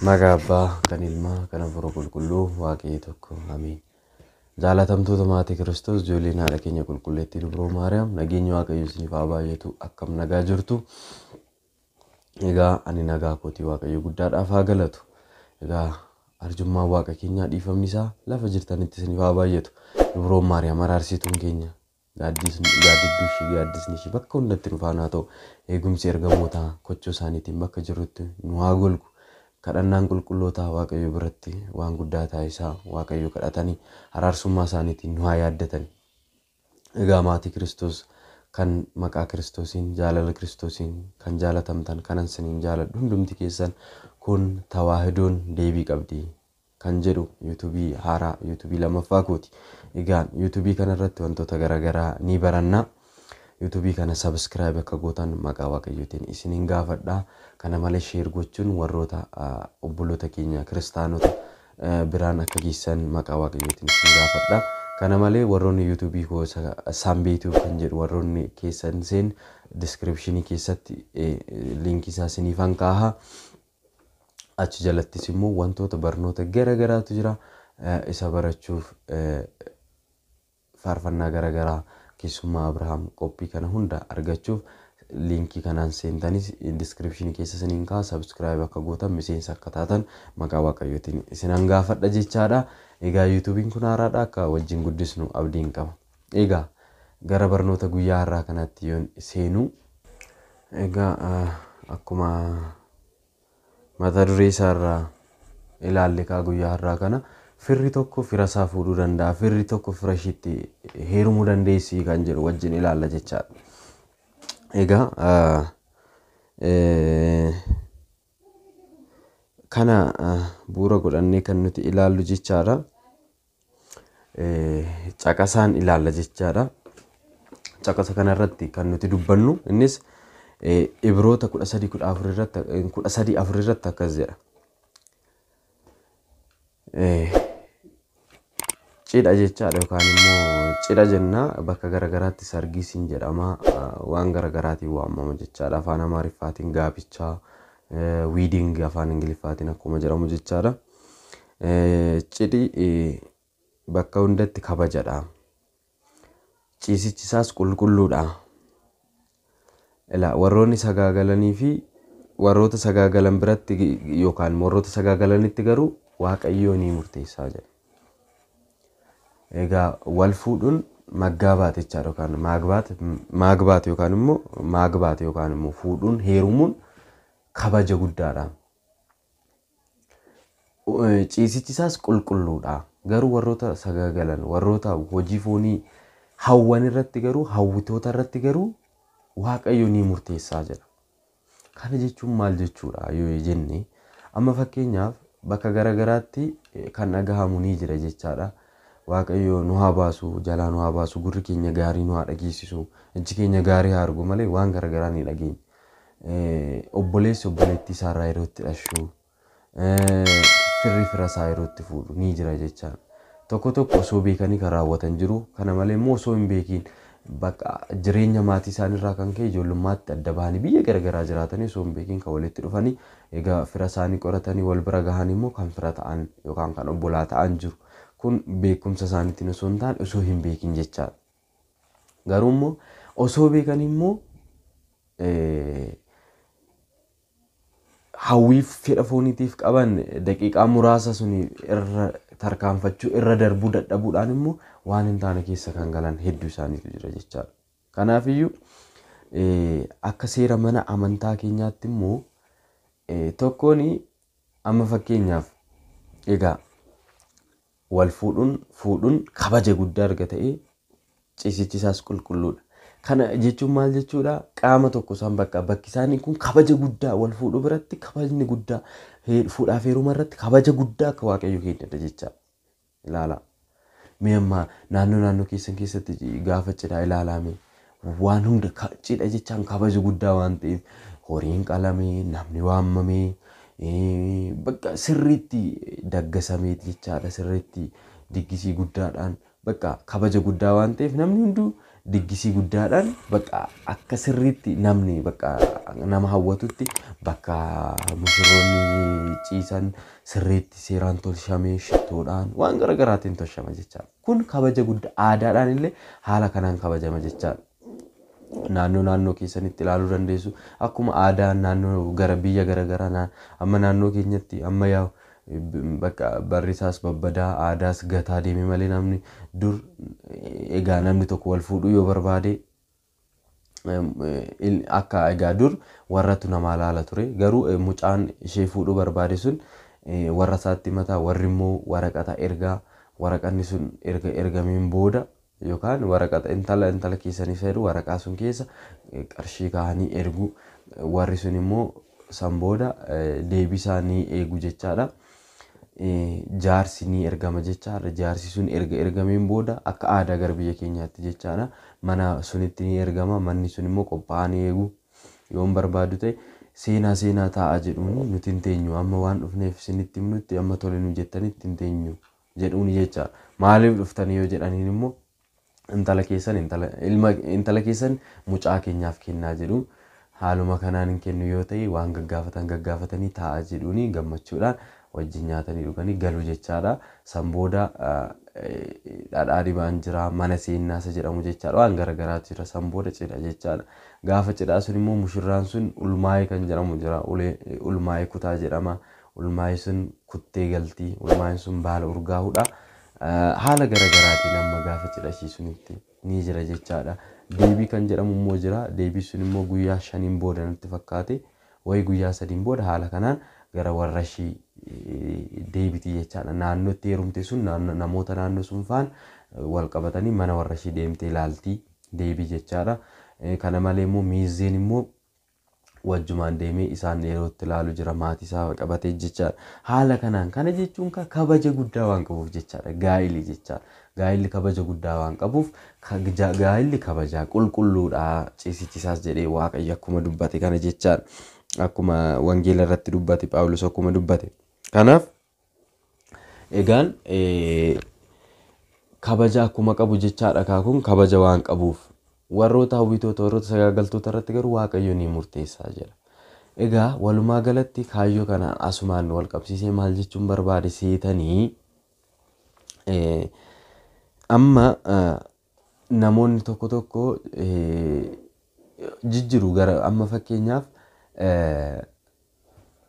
Maqaa Abbaa kan Ilmaa kan Hafuura Qulqulluu Waaqayyo tokko Ameen. Jaalatamtoota maatii Kiristoos ijoolleen haadha keenya qulqulleettii Dubroo Maariyaam nageenyi Waaqayyo isiniif haa baay'atu akkam nagaa jirtu. Egaa ani nagaa kootii Waaqayyo guddaadhaaf haa galatu. Egaa arjummaan Waaqa keenyaa dhiifamni isaa lafa jirtanitti isiniif haa baay'atu. Dubroon Maariyaam araarsituun keenya gaaddidduu ishee gaaddisni ishee bakka hundatti nu faana haa ta'u. Eegumsi ergamootaa kochoo isaaniitiin bakka jirrutti nu haa golgu. Kadhannaan qulqullootaa Waaqayyo biratti waan guddaa taasisaa Waaqayyo kadhatanii araarsummaa isaaniitiin nu haa yaaddatan. Egaa maatii Kiristoos kan maqaa Kiristoosiin jaalala Kiristoosiin kan jaalatamtan kanan siniin jaaladhu hundumti keessan kun tawaahidoon deebii qabdi kan jedhu yuutuubii haaraa yuutuubii lammaffaa kooti. Egaa yuutuubii kanarratti wantoota garaagaraa ni baranna. Yuutuubii kana sabiskiraayib akka gootan maqaa Waaqayyootiin isiniin gaafadha. Kana malee sheer gochuun warroota obboloota keenya kiristaanota biraan akka geessan maqaa Waaqayyootiin isin gaafadha. Kana malee warroonni yuutuubii koo Saambeetuu kan jedhu warroonni keessan seen diskiripshinii keessatti liinkii isaa isiniifan kaaha. Achi jalattis immoo wantoota barnoota garaagaraatu jira. Isa barachuuf faarfannaa garaagaraa keessummaa Abrahaam qophii kana hunda argachuuf liinkii kanaan seentanis diskiripshinii keessa isiniin kaa'a sabiskiraayib akka gootan miseensa akka taatan maqaa Waaqayyootiin isinan gaafadha jechaadha. Egaa yuutuubiin kun haaraadha akka wajjin guddisnu abdiin qaba. Egaa gara barnoota guyyaa har'aa kanatti yoon seenu egaa akkuma mata duree isaarraa ilaalle kaa guyyaa har'aa kana firri tokko fira isaa fuudhuu danda'a firri tokko fira ishiitti heerumuu dandeessi kan jedhu wajjin ilaalla jechaadha. Egaa kana bu'uura godhannee kan nuti ilaallu jechaadha. Caqasaan ilaalla jechaadha. Caqasa kanarratti kan nuti dubbannu innis Ibroota 13:14 irratti 13:4 irratti akkas jedha. Cidha jechaadha yookaan immoo cidha jenna bakka garaagaraatti sargiisiin jedhama waan garaagaraatiin waamama jechaadha. Afaan Amaariffaatiin gaabichaa wedding afaan Ingiliffaatiin akkuma jedhamu jechaadha. Cidhi bakka hundatti kabajadha. Ciisichi isaas qulqulluudha. Ilaa warroonni sagaagalanii fi warroota sagaagalan biratti yookaan warroota sagaagalanitti garuu Waaqayyoo ni murteessaa jedha. Egaa wal fuudhuun maggaabaat jechaadha yookaan maagbaat yookaan immoo maagbaat yookaan immoo fuudhuun heerumuun kabaja guddaadha. Ciisichi isaas qulqulluudha. Garuu warroota sagaagalan warroota hojii foonii hawwan irratti garuu hawwitoota irratti garuu Waaqayyo ni murteessaa jedha. Kana jechuun maal jechuudha yoo jenne amma fakkeenyaaf bakka garaagaraatti kan dhagahamu ni jira jechaadha. Waaqayyo nu haa baasu, jalaa nu haa baasu, gurri keenya gaarii nu haa dhageessisu, ijji keenya gaarii haa argu malee waan garaagaraa ni dhageenya. Obboleessi obboleettii isaarraa yeroo itti dhashu, firri fira isaa yeroo itti fuudhu ni jira jechaadha. Tokko tokko osoo beekanii kan raawwatan jiru. Kana malee immoo osoo hin beekiin bakka jireenya maatii isaaniirraa kan ka'e ijoollummaatti adda bahanii biyya garaagaraa jiraatanii osoo hin beekiin kan walitti dhufanii egaa fira isaanii qoratanii wal bira gahan immoo kan fira ta'an yookaan kan obbolaa ta'an jiru. Kun beekumsa isaaniitiin osoo hin taane osoo hin beekin jechaadha. Garuu immoo osoo beekan immoo hawwii fedha fooniitiif qaban daqiiqaa muraasa suni irra tarkaanfachuu irra darbuu dadhabuudhaan immoo waan hin taane keessa kan galan hedduu isaaniitu jira jechaadha. Kanaafiyyuu akka seera mana amantaa keenyaatti immoo tokkoon amma fakkeenyaaf egaa wal fuudhuun kabaja guddaa erga ta'ee ciisichi isaas qulqulluudha. Kana jechuun maal jechuudha? Qaama tokko isaan bakka bakki isaanii kun kabaja guddaa wal fuudhuu biratti kabajni guddaa fuudhaaf heeruma irratti kabaja guddaa akka Waaqayyo kennedha jechaadha. Ilaalaa. Mee amma naannoo naannoo keessan keessatti gaafa cidhaa ilaalaa mee waan hunda cidha jechaan kabaja guddaa waan ta'eef horiin qalamee namni waamamee Bakka sirriitti daggasameeti jechaadha. Sirriitti diggisii guddaadhaan bakka kabaja guddaa waan ta'eef namni hunduu diggisii guddaadhaan bakka akka sirriitti namni bakka nama hawwatutti bakka mushurroonni ciisan sirriitti seeraan tolchamee shittoodhaan waan garaagaraatiin tolchama jechaadha. Kun kabaja guddaa aadaadhaan illee haala kanaan kabajama jechaadha. Naannoo naannoo keessanitti ilaaluu dandeessu. Akkuma aadaa naannoo gara biyya garaagaraa amma naannoo keenyatti amma yaa'u bakka barri isaas babbadaa aadaas gataa deeme malee namni dur egaa namni tokko wal fuudhuu yoo barbaade akka egaa dur warratu namaa laala ture garuu mucaan ishee fuudhuu barbaade sun warra isaatti mataa warri immoo waraqata ergaa waraqanni sun erga ergameen booda yookaan waraqata intala keessanii fayyadu waraqaa sun keessa qarshii kaa'anii ergu warri sun immoo san booda deebii isaanii eegu jechaadha. Jaarsi ni ergama jechaadha. Jaarsi sun erga ergameen booda akka aadaa gara biyya keenyaatti jechaadha. Mana sunitti ni ergama. Manni sun immoo qophaa'anii eegu. Yoon barbaadu ta'e seenaa seenaa taa'aa jedhuun nuti hin teenyu amma waan dhufneef isinitti himnutti amma tole nu jettanitti hin teenyu jedhuun jechaadha. Maaliif dhuftanii yoo jedhaniin immoo intala keessan intala keessan mucaa keenyaaf kennaa jedhu. Haaluma kanaan hin kennu yoo ta'e waan gaggaafatan gaggaafatanii taa'aa jedhuuni gammachuudhaan wajjin nyaatanii dhuganii galu jechaadha. San booda dhadhaa dibaan jira mana seenaa isa jedhamu jechaadha waan garaagaraatu jira san booda cidha jechaadha. Gaafa cidhaa sun immoo mushurraan sun ulmaayee kan jedhamu jira ulmaayee kutaa jedhama. Ulmaayee sun kuttee galtii ulmaayeen sun baala urgaa'uudha. Haala garaagaraatiin amma gaafa cidha ishii sunitti ni jira jechaadha. Deebii kan jedhamu immoo jira. Deebii sun immoo guyyaa 5 booda natti fakkaate wayi guyyaa 3 booda haala kanaan gara warra ishii deebiti jechaadha. Naannootti heerumte sun namoota naannoo sun faan wal qabatanii mana warra ishii deemtee ilaaltii deebii jechaadha. Kana malee immoo miizeen immoo wajjumaan deemee isaan yerootti ilaalu jira maatii isaa qabatee jechaadha. Haala kanaan kana jechuun kabaja guddaa waan qabuuf jechaadha. Gaa'illi jechaadha. Gaa'illi kabaja guddaa waan qabuuf gaa'illi kabajaa qulqulluudha ciisichisaas jedhee Waaqayyo akkuma dubbate kana jechaadha. Akkuma wangeela irratti dubbate Phaawulos akkuma dubbate. Kanaaf egaan kabaja akkuma qabu jechaadha akaakuun kabaja waan qabuuf warroota hawwitoota warroota sagaagaltoota irratti garuu Waaqayyo ni murteessaa jira. Egaa walumaa galatti kaayyoo kanaan asumaan wal qabsiisee maal jechuun barbaade seetanii amma namoonni tokko tokko jijjiru gara amma fakkeenyaaf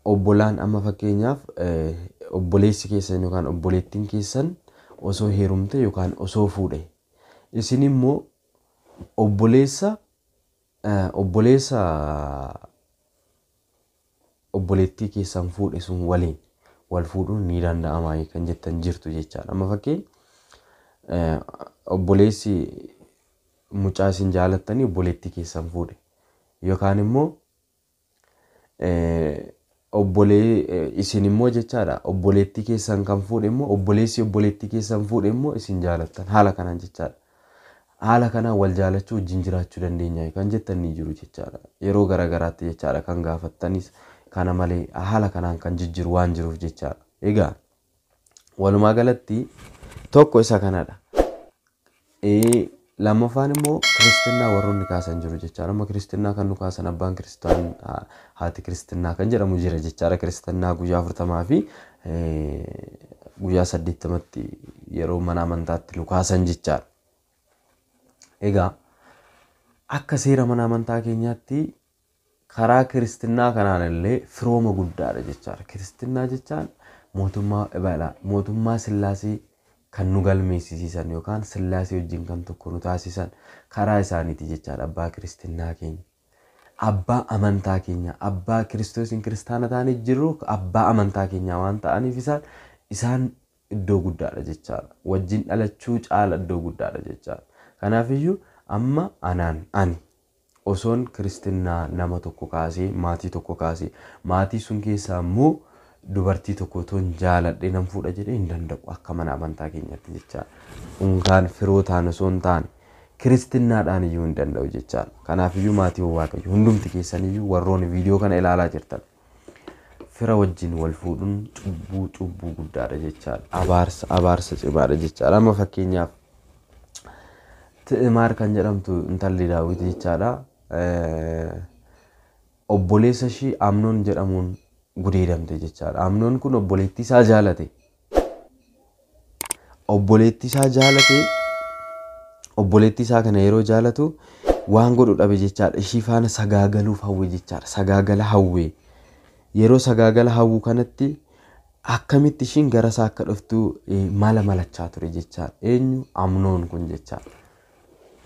obbolaan amma fakkeenyaaf obboleessi keessan yookaan obboleettiin keessan osoo heerumte yookaan osoo fuudhe isin immoo obboleessa obboleettii keessan fuudhe sun waliin wal fuudhuun ni danda'ama kan jettan jirtu jechaadha. Amma fakkeenya obboleessi mucaa isin jaalattanii obboleettii keessan fuudhe yookaan immoo isin immoo jechaadha obboleettii keessan kan fuudhe immoo obboleessi obboleettii keessan fuudhe immoo isin jaalattan haala kanaan jechaadha. Haala kanaan wal jaalachuu wajjin jiraachuu dandeenya kan jettan ni jiru jechaadha. Yeroo garaagaraatti jechaadha kan gaafattanis kana malee haala kanaan kan jijjiru waan jiruuf jechaadha. Egaa walumaa galatti tokko isa kanadha. Lammaffaan immoo kiristinnaa warroonni kaasan jiru jechaadha. Amma kiristinnaa kan nu kaasan abbaan kiristaan haati kiristinnaa kan jedhamu jira jechaadha. Kiristinnaa guyyaa 40 fi guyyaa 80tti yeroo mana amantaatti nu kaasan jechaadha. Egaa akka seera mana amantaa keenyaatti karaa kiristinnaa kanaan illee firooma guddaadha jechaadha. Kiristinnaa jechaan mootummaa Sillaasee kan nu galmeessisiisan yookaan Sillaasee wajjin kan tokko nu taasisan karaa isaaniiti jechaadha. Abbaa kiristinnaa keenya, abbaa amantaa keenya, abbaa Kiristoosiin kiristaana ta'anii jiru abbaa amantaa keenya waan ta'aniif isaan iddoo guddaadha jechaadha. Wajjin dhalachuu caala iddoo guddaadha jechaadha. Kanaafiyyuu amma ani osoon kiristinnaa nama tokko kaasee maatii tokko kaasee maatii sun keessaa immoo dubartii tokko otoon jaaladhee nan fuudha jedhee hin danda'u akka mana amantaa keenyatti jechaadha. Unkaan firootaan osoo hin taane kiristinnaadhaan iyyuu hin danda'u jechaadha. Kanaafiyyuu maatii Waaqayyo hundumti keessaniyyuu warroonni viidiyoo kana ilaalaa jirtan Fira wajjin wal fuudhuun cubbuu guddaadha jechaadha. Abaarsa cimaadha jechaadha. Amma fakkeenyaaf Ti'imaar kan jedhamtu intalli Daawit jechaadha. Obboleessa ishii Amnoon jedhamuun gudeedamte jechaadha. Amnoon kun obboleettii isaa jaalate. Obboleettii isaa jaalate. Obboleettii isaa kana yeroo jaalatu waan godhu dhabe jechaadha. Ishii faana sagaagaluuf hawwe jechaadha. Sagaagala hawwe. Yeroo sagaagala hawwu kanatti akkamitti ishiin gara isaa akka dhuftu mala malachaa ture jechaadha. Eenyu? Amnoon kun jechaadha.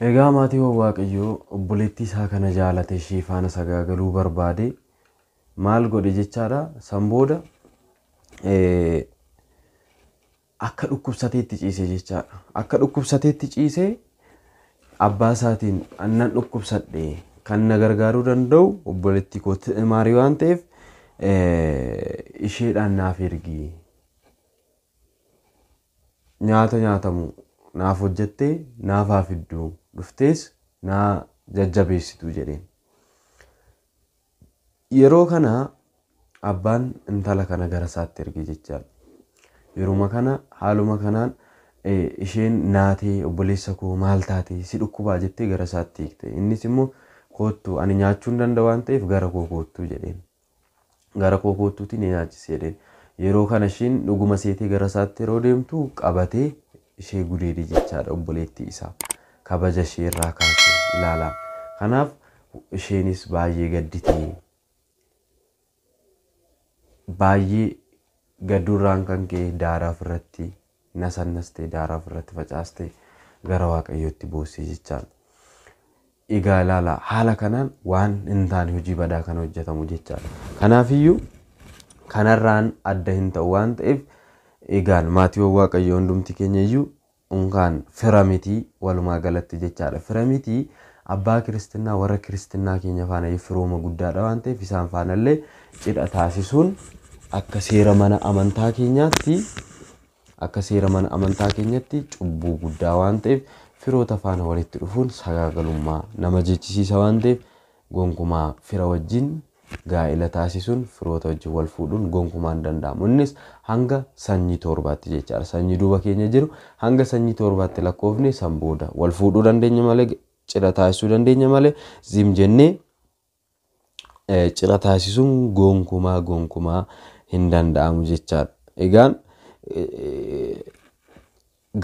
Egaa maatiiwwan Waaqayyoo obboleettii isaa kana jaalate ishii faana sagaagaluu barbaade maal godhe jechaadha. San booda akka dhukkubsateetti ciise jechaadha. Akka dhukkubsateetti ciisee abbaa isaatiin annan dhukkubsadhe kan na gargaaruu danda'u obboleettii koo Ti'imaarii waan ta'eef isheedhaan naaf ergi. Nyaata nyaatamu naaf hojjettee naaf haa fiddu dhuftees naa jajjabeessitu jedheen. Yeroo kana abbaan intala kana gara isaatti erge jechaadha. Yeruma kana haaluma kanaan isheen naatee obboleessa koo maal taate si dhukkubaa jettee gara isaatti hiikte. Innis immoo koottu ani nyaachuu hin danda'u waan ta'eef gara koo koottu jedheen. Gara koo koottuutiin ni nyaachise jedheen. Yeroo kana ishiin dhuguma seetee gara isaatti yeroo deemtu qabatee ishee gudeede jechaadha obboleettii isaa. Kabaja ishee irraa kaasee ilaalaa. Kanaaf isheenis baay'ee gadditee baay'ee gaddurraan kan ka'e daaraa ofirratti nasannastee daaraa ofirratti facaastee gara Waaqayyootti boossee jechaadha. Egaa ilaala haala kanaan waan hin taane hojii badaa kan hojjetamu jechaadha. Kanaafiyyuu kanarraan adda hin ta'u waan ta'eef egaan maatiiwwan Waaqayyoo hundumti keenya iyyuu unkaan fira mitii walumaa galatti jechaadha. Fira mitii abbaa kiristinnaa warra kiristinnaa keenya faana firooma guddaadha waan ta'eef isaan faanallee cidha taasisuun akka seera mana amantaa keenyaatti akka seera mana amantaa keenyatti cubbuu guddaa waan ta'eef firoota faana walitti dhufuun sagaagalummaa nama jechisiisa waan ta'eef gonkumaa fira wajjin gaa'ila taasisuun firoota wajjin wal fuudhuun gonkumaa hin danda'amu. Innis hanga sanyii torbaatti jechaadha. Sanyii duuba keenya jiru hanga sanyii torbaatti lakkoofne san booda wal fuudhuu dandeenya malee cidha taasisuu dandeenya malee zim jennee cidha taasisuun gonkumaa hin danda'amu jechaadha. Egaan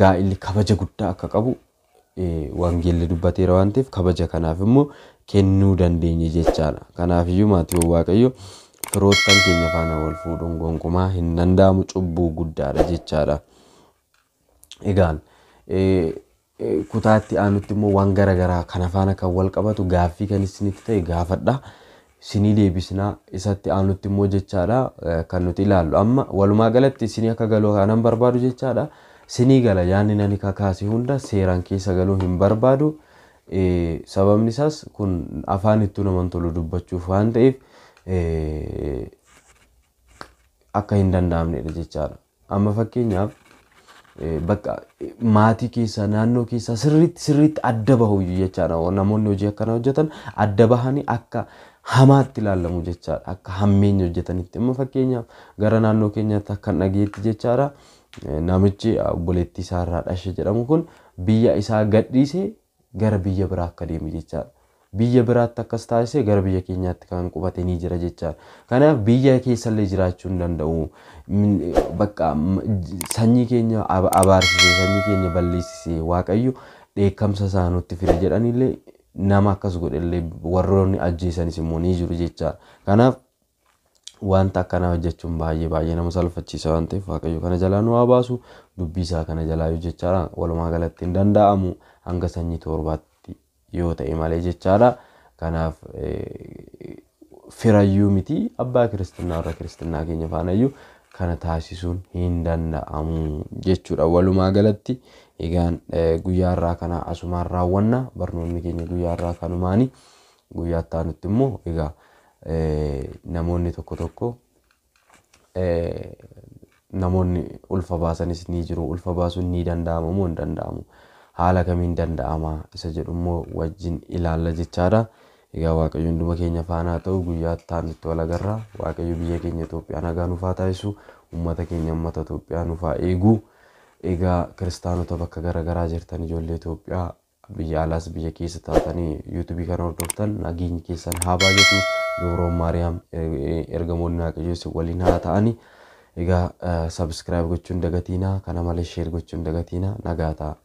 gaa'illi kabaja guddaa akka qabu wangeelli dubbateera waan ta'eef kabaja kanaaf immoo kennuu dandeenye jechaadha. Kanaafiyyuu maatiiwwan Waaqayyoo firoottan keenya faana wal fuudhuun gonkumaa hin danda'amu cubbuu guddaadha jechaadha. Egaan kutaatti aanutti immoo waan garaagaraa kana faana kan wal qabatu gaaffii kan isinitti ta'e gaafadha. Isinii deebisnaa isatti aanutti immoo jechaadha kan nuti ilaallu. Amma walumaa galatti isinii akka galuu kanan barbaadu jechaadha. Isinii gala yaadni nani kakaase hunda seeraan keessa galuu hin barbaadu. Sababni isaas kun afaan ittuu naman tolu dubbachuuf waan ta'eef akka hin danda'amnedha jechaadha. Amma fakkeenyaaf bakka maatii keessa naannoo keessa sirriitti adda bahu jechaadha. Namoonni hojii akkanaa hojjetan adda bahanii akka hamaatti ilaalamu jechaadha. Akka hammeenya hojjetanitti. Amma fakkeenyaaf gara naannoo keenyaatti akka dhageetti jechaadha. Namichi obboleettii isaarraa dhashe jedhamu kun biyya isaa gadhiisee gara biyya biraa akka deemu jechaadha. Biyya biraatti akkas taasisee gara biyya keenyaatti kan qubate ni jira jechaadha. Kanaaf biyya keessallee jiraachuu hin danda'u. Bakka sanyii keenya abaarsisee sanyii keenya balleessisee Waaqayyo dheekkamsa isaa nutti fide jedhanillee nama akkas godhellee warroonni ajjeesanis immoo ni jiru jechaadha. Kanaaf wanta akkanaa hojjechuun baay'ee nama salphachiisa waan ta'eef Waaqayyo kana jalaa nu haa baasu dubbii isaa kana jalaa jechaadha. Walumaa galatti hin danda'amu hanga sanyii torbaatti yoo ta'e malee jechaadha. Kanaaf firayyuu miti abbaa kiristinnaa warra kiristinnaa keenya faanayyuu kana taasisuun hin danda'amu jechuudha. Walumaa galatti egaan guyyaa irraa kana asumaan raawwanna barnoonni keenya guyyaa irraa kanumaani guyyaa itti aanutti immoo egaa namoonni tokko tokko namoonni ulfa baasanis ni jiru. Ulfa baasuun ni danda'ama moo hin danda'amu? Haala kamiin danda'ama isa jedhu immoo wajjin ilaalla jechaadha. Egaa Waaqayyo hunduma keenya faana haa ta'u. Guyyaa itti aanutti wal agarra. Waaqayyo biyya keenya Itoophiyaa nagaa nuuf haa taasisu. Uummata keenya uummata Itoophiyaa nuuf haa eegu. Egaa kiristaanota bakka garaagaraa jirtan, ijoollee Itoophiyaa biyya alaas biyya keessa taatanii yuutuubii kana hordoftan, nageenyi keessan haa baay'atu. Dubroon Maariyaam, ergamoonni Waaqayyoo isin waliin haa ta'ani. Egaa subscribe gochuun dagatiinaa, kana malee share gochuun dagatiinaa. Nagaa ta'a.